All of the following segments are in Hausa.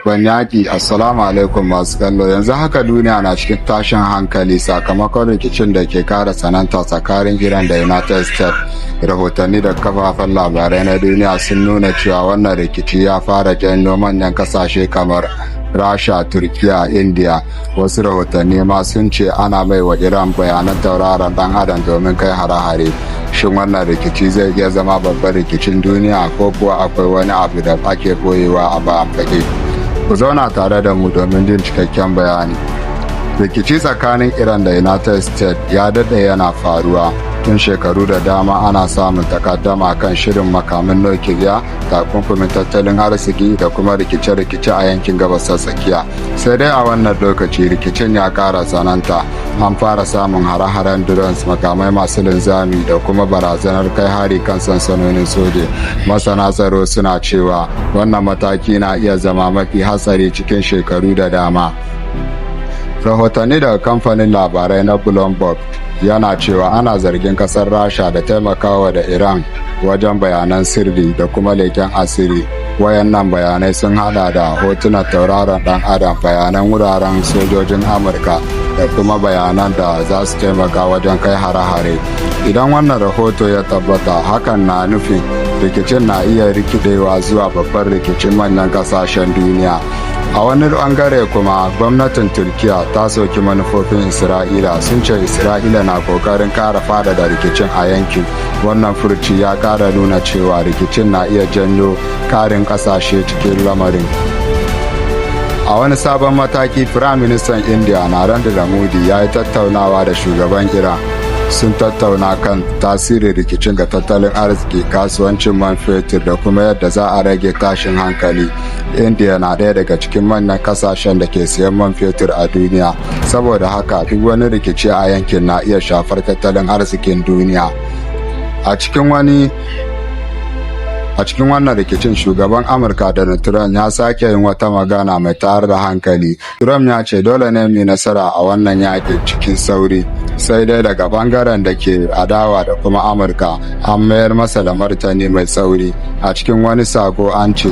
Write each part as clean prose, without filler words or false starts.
Babban yaƙi. Assalamu alaikum masu kallo. Yanzu haka duniya na cikin tashin hankali sakamakon rikicin da ke kara tsananta tsakanin Iran da United States. Rahotanni da kafafen labarai na duniya sun nuna cewa wannan rikici ya fara janyo manyan kasashe kamar Rasha, Turkiya, India. Wasu rahotanni ma sun ce ana bai wa Iran bayanan tauraron dan Adam domin kai hare-hare. Shin wannan rikici zai iya zama babban rikicin duniya, ko kuwa akwai wani abu da ake boyewa a bayan fage? Ku zauna tare da mu domin jin cikakken bayani. Rikici tsakanin Iran da United States ya daɗe yana faruwa. Tun shekaru da dama ana samun takaddama kan shirin makamin nukiliya, takunkumin tattalin arziki da kuma rikice-rikice a yankin Gabas ta Tsakiya. Sai dai a wannan lokaci rikicin ya kara tsananta. An fara samun hare-haren drones, makamai masu linzami da kuma barazanar kai hari kan sansanonin soje. Masana tsaro suna cewa wannan mataki na iya zama mafi hatsari cikin shekaru da dama. Rahotanni daga kamfanin labarai na Bloomberg yana cewa ana zargin kasar Rasha da taimakawa da Iran wajen bayanan sirri da kuma leken asiri. Wayannan bayanai sun hada da hotunan tauraron dan Adam, bayanan wuraren sojojin Amurka da kuma bayanan da za su taimaka wajen kai hare-hare. Idan wannan rahoto ya tabbata, hakan na nufin rikicin na iya rikidewa zuwa babban rikicin manyan kasashen duniya. A wani bangare kuma, gwamnatin Turkiya ta soki manufofin Isra'ila. Sun ce Isra'ila na kokarin kara fadada rikicin a yankin. Wannan furci ya kara nuna cewa rikicin na iya janyo karin kasashe cikin lamarin. A wani sabon mataki, Firaministan India Narendra Modi ya yi tattaunawa da shugaban Iran. Sun tattauna kan tasirin rikicin ga tattalin arziki, kasuwancin man fetur da kuma yadda za a rage tashin hankali. India na ɗaya daga cikin manyan kasashen da ke siyan man fetur a duniya, saboda haka duk wani rikici a yankin na iya shafar tattalin arzikin duniya. A cikin wannan rikicin, shugaban Amurka Donald Trump ya sake yin wata magana mai tayar da hankali. Trump ya ce dole ne mu nasara a wannan yaƙi cikin sauri. Sai dai daga bangaren da ke adawa da kuma Amurka, an mayar masa da martani mai tsauri. A cikin wani sako an ce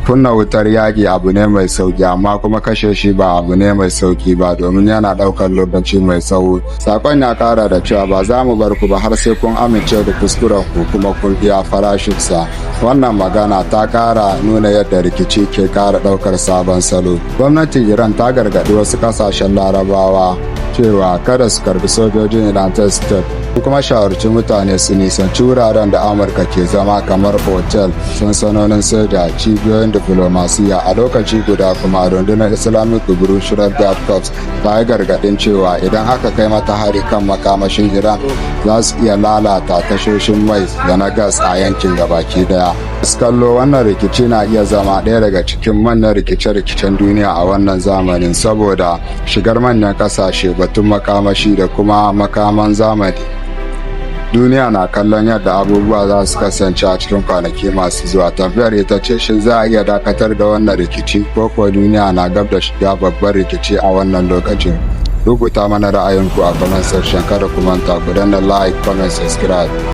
kunna wutar yaƙi abu ne mai sauki, amma kuma kashe shi ba abu ne mai sauki ba, domin yana ɗaukar lokaci mai tsawo. Sakon ya kara da cewa ba za mu bar ku ba har sai kun amince da kuskuren ku kuma kun biya farashinsa. Wannan magana ta kara nuna yadda rikici ke kara ɗaukar sabon salo. Gwamnatin Iran ta gargaɗi wasu ƙasashen Larabawa cewa kada su karbi sojojin United States, kuma shawarci mutane su nisanci wuraren da Amurka ke zama kamar otel, sansanonin soja, cibiyoyin diflomasiya. A lokaci guda kuma, rundunar Islamic Revolutionary Guard Corps ta yi gargadin cewa idan aka kai mata hari kan makamashin Iran, za su iya lalata tashoshin mai da na gas a yankin gabaki daya. Kallo, wannan rikici na iya zama ɗaya daga cikin manyan rikice-rikicen duniya a wannan zamanin, saboda shigar manyan ƙasashe, batun makamashi da kuma makaman zamani. Duniya na kallon yadda abubuwa za su kasance a cikin kwanaki masu zuwa. Tambayar ita ce, shin za a iya dakatar da wannan rikici, ko kuwa duniya na gab da shiga babban rikici a wannan lokacin? Rubuta mana ra'ayinku a comment section. Kada ku manta ku danna like, comment, subscribe.